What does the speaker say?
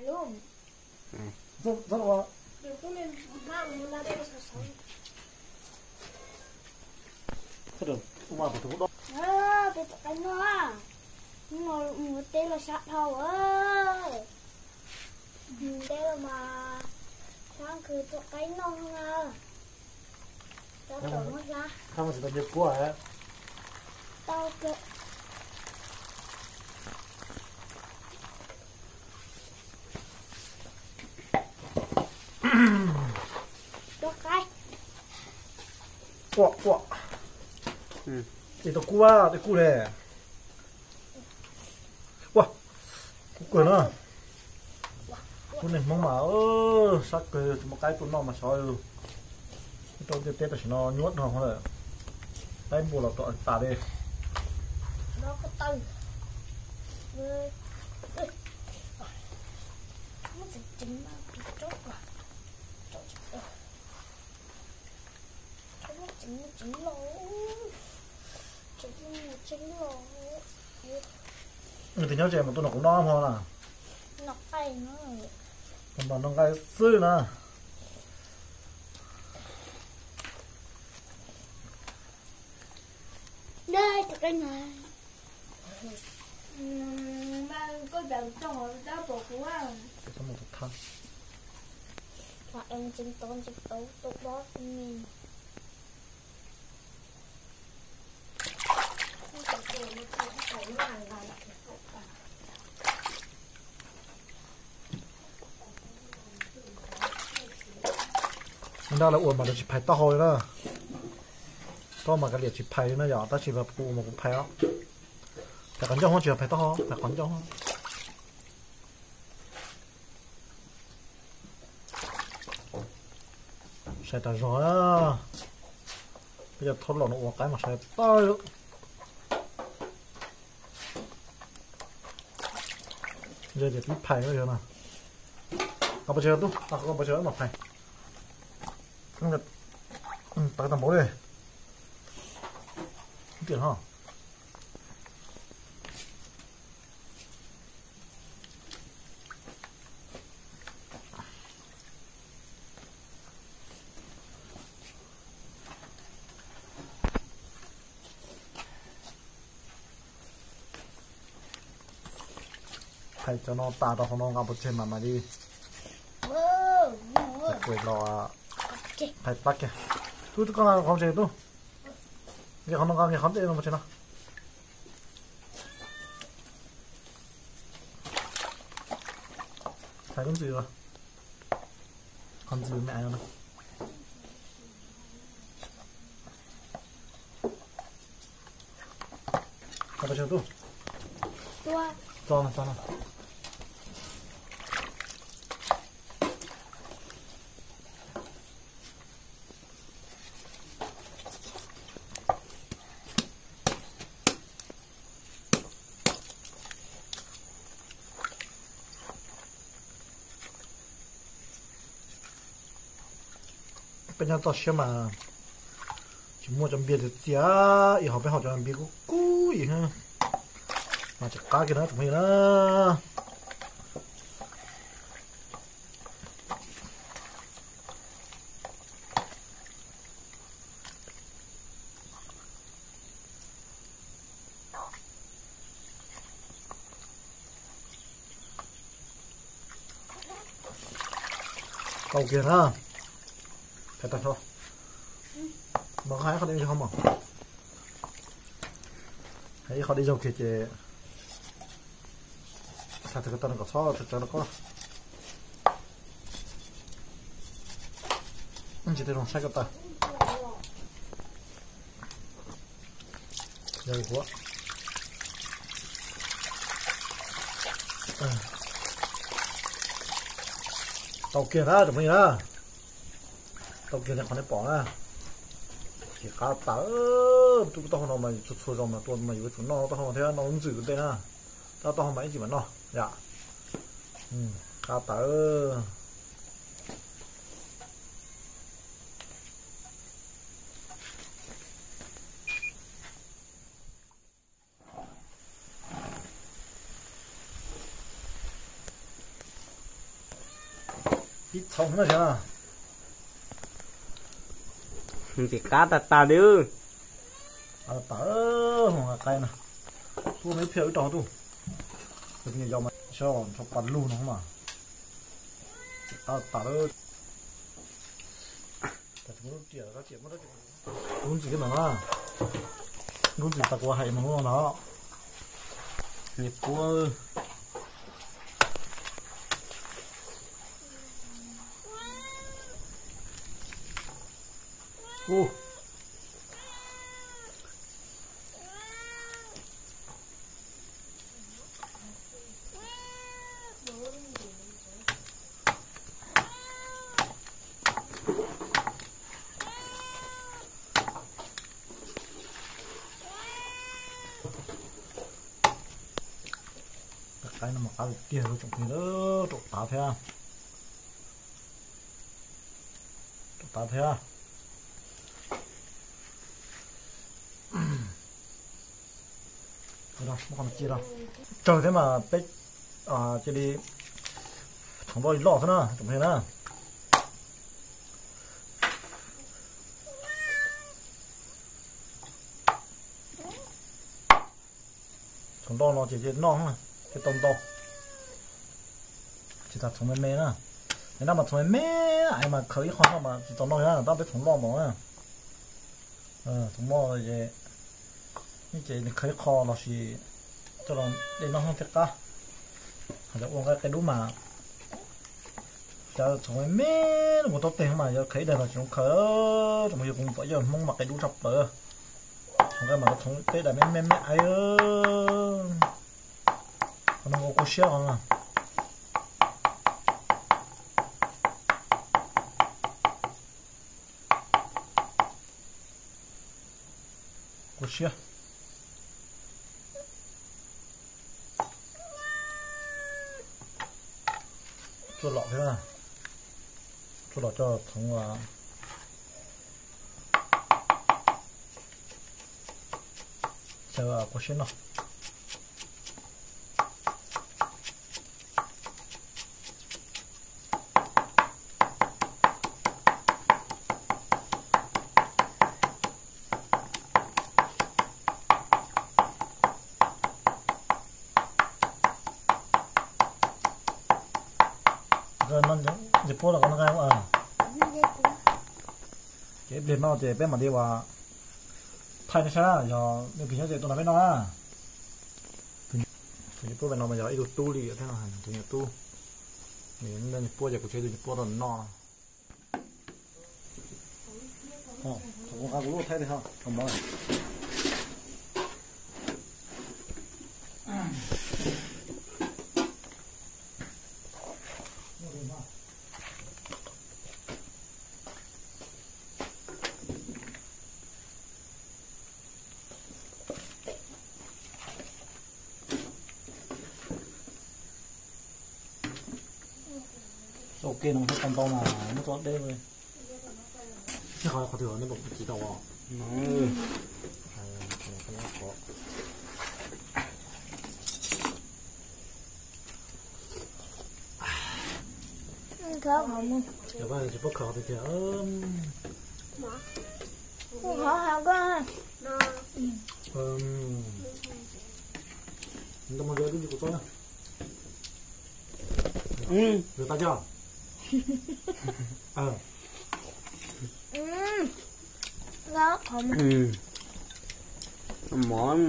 Lub. Txhob ua. Peb tus qaib noj, hnub no mus teb los sab dhau, mus teb los mas sab nqhwv tus qaib noj na. Tab tom muab hlab. Tau kawg. Ua ua. Ib tau kub, ib kub le. Ua, kub kawg na. Kub neeg Hmoob mas sab kawg, tsis muaj qaib tuaj noj mas sov. Ib rau ntiaj teb tam sim no nyuaj dhau lawm. Qaib npua los rau tas li. Nws twb nyob ze mus tuaj noj kuv noj hmo na. Noj nqaij xwb na. Nraj lawv ua mas lawv tsis phais taub hau li na. Koj mas kav liam tsis phais li na yom, tab sis mas kuv ua mas kuv phais os. Phais qhov ncauj tsis yog phais taub hau, phais qhov ncauj. Sai tas zog. Peb cov thaub laus no ua qaib mas sai tawv. Yog tias pib phais no yog no. Qhov pes tsawg tub, qhov pes tsawg mas phais. Tawv tau npaum li. Tiam ho. Phais cov no tas rau hauv no nqa pov tseg mam mam li. Kuv los phais plab kiag. Tub, tub, koj nqa qhov pov tseg tub. Nqis qhov no, nqa nqis qhov dej no pov tseg no. Phais lub ntxwm, qhov ntxwm me aiv no. Tso no, tso no. Peb nyob toj siab mas tsis muaj cov npias tiag tiag, ib hom peb haus cov npias kub kub ib yam mas tsis qab kiag na tsoom phooj ywg na. Tau kiag na. Phais tag nrho. Mas koj hais ib qho dej zaug mog. Hais ib qho dej zaug kiag ces tag tag ko taw no kom txhob tsawv tsawv rau koj. Tsis tau zoo saib ko taw. Yog ua tau kiag na tsoom phooj ywg na. Tau kiag li qhov nej pom na. Ces qab tas, tus taub hau no mas txhua txhua zaus mas tua mas yuav tsum noj taub hau no thiab, noj lub ntxwm ntej na. Tab taub hau mas ib txhis mas noj yom. Qab tas. Ib txhoov na. Ntxim qab tag tag li. Tag, hu qaib na. Tuaj me phiaj wb rau tuaj. Yog mas sab nrho pas lug no mas. Tag tag lawm. Lub ntxim na, lub ntxim tas kuv hais mas lub no na. Nws puab. Qaib no mas qab tiag tiag, tsoom phooj ywg, rau tav thiab, rau tav thiab. Tsawg thiab mas peb cia li txhoov loj li loj xwb na, tsoom phooj ywg na. Txhoov loj no ces noj thiaj tau ntau. Tsis tas txhoov me me na. Nyob no mas txhoov me me, mas khaws ib qho noj mas tsis txaus noj na, tab peb txhoov loj ntau na. Txhoov loj ces, ces nws khaws ib qho los sis coj los de noj thiaj qab. Hais tias ua nqaij qe dub mas, cas txhoov me me, mus tau teg mas yog khaws ib daim los tsis zoo khaws. Tsoom phooj ywg, kuv mus pom yawg Hmoob mas qe dub tshaj plaws. Txhoov nqaij mas txhoov peb daim me me me aiv. Qhov no ua kua siab qhov no. Kua siab. Tsuaj lom thiab, tsuaj lom coj txhoov xyaw kua siab noj. Nqaij puab los koj nqaij. Ces ib pliag no ces peb mam li ua thaij nej saib na, yog nej phim nyob ces tuaj nrog peb noj na. Tus nyias puab pem no mas yog ib tug tub li thiab, tus nyias tub. Nws puab ces kuv tseg tus nyias puab rau nws noj. Kuv lub thaij li ho. Tau ke no thiaj tau ntau mas muab tso deb. Thiab qhov, qhov twg nej pom kuv tsis tau os? Cov tsis paub khaws tiag tiag. Ntau mas zoo li kuv txob na. Zoo tas cog. Mov. Mov.